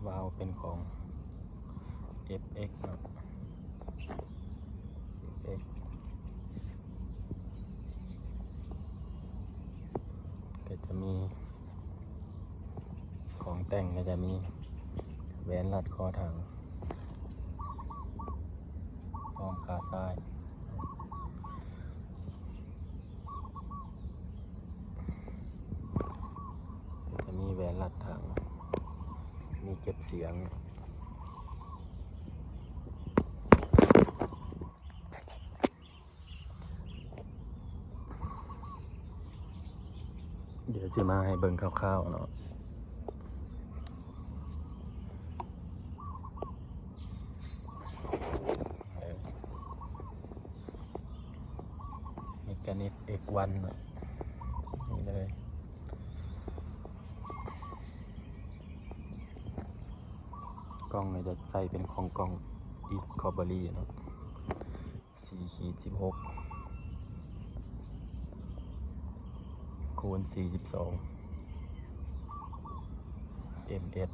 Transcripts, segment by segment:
ວາວເປັນຂອງ ເອັຟເອັກ ເນາະ ເອັຟເອັກ ກໍຈະມີ ຂອງແຕ່ງກໍຈະມີ ແຫວນລັດຄໍຖັງ ພ້ອມຂາຊ້າຍ ຈະມີແຫວນລັດຖັງ ມີເກັບສຽງ. ດຽວຊິມາໃຫ້ເບິ່ງຄ່າວໆເນາະ ເອີ ເມການິກ ເອັກວັນ ເນາະ ນີ້ເລີຍ. ກ້ອງນີ້ຈະໃສ່ເປັນຂອງກ້ອງ Discovery ເນາະ ສີ່ຂີດສິບຫົກ ຄູນສີ່ສິບສອງ ເອັມເອັສ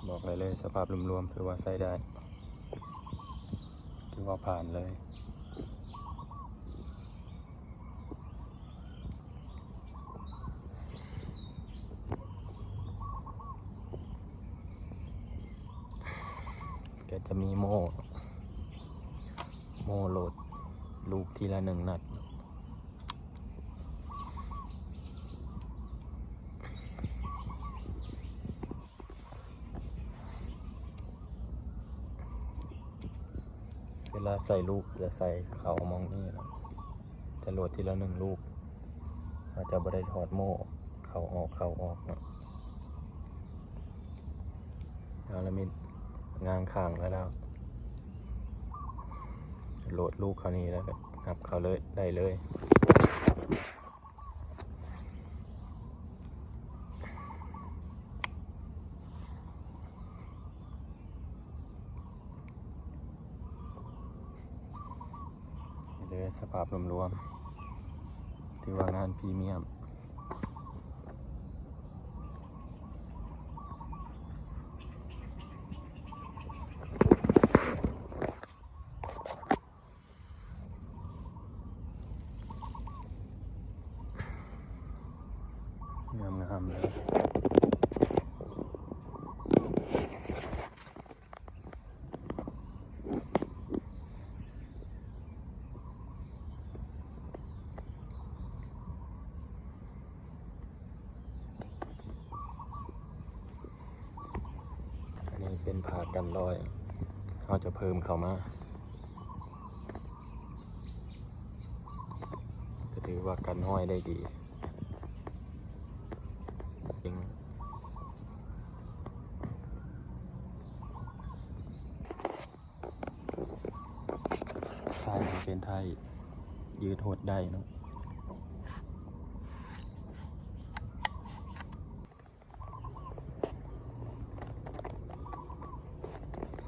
ບອກໄດ້ເລີຍ ສະພາບລວມໆ ຖືວ່າໃຊ້ໄດ້ ຖືວ່າຜ່ານເລີຍ. ກໍຈະມີໂມ່ ໂມ່ໂຫຼດລູກທີລະໜຶ່ງນັດ. ເວລາໃສ່ລູກຈະໃສ່ເຂົ້າໝ່ອງນີ້ເນາະ ຈະໂຫຼດທີລະໜຶ່ງລູກ ເຮົາຈະບໍ່ໄດ້ຖອດໂມ່ເຂົ້າອອກ ເຂົ້າອອກເນາະ. ເອົາລະມິດງາງຂ້າງແລ້ວ ໂຫຼດລູກເຂົ້ານີ້ແລ້ວກໍຮັບເຂົ້າເລີຍ ໄດ້ເລີຍ. ເດີ ສະພາບລວມໆ ຖືວ່າງານພຣີມຽມ. ງາມໆເລີຍ. ອັນນີ້ເປັນຜ້າກັນລອຍ ເຮົາຈະເພີ່ມເຂົ້າມາ ກໍຖືວ່າກັນຮອຍໄດ້ດີ. ທ້າຍເປັນທ້າຍຢືດຫົດໄດ້ເນາະ.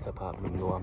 ສະພາບລວມ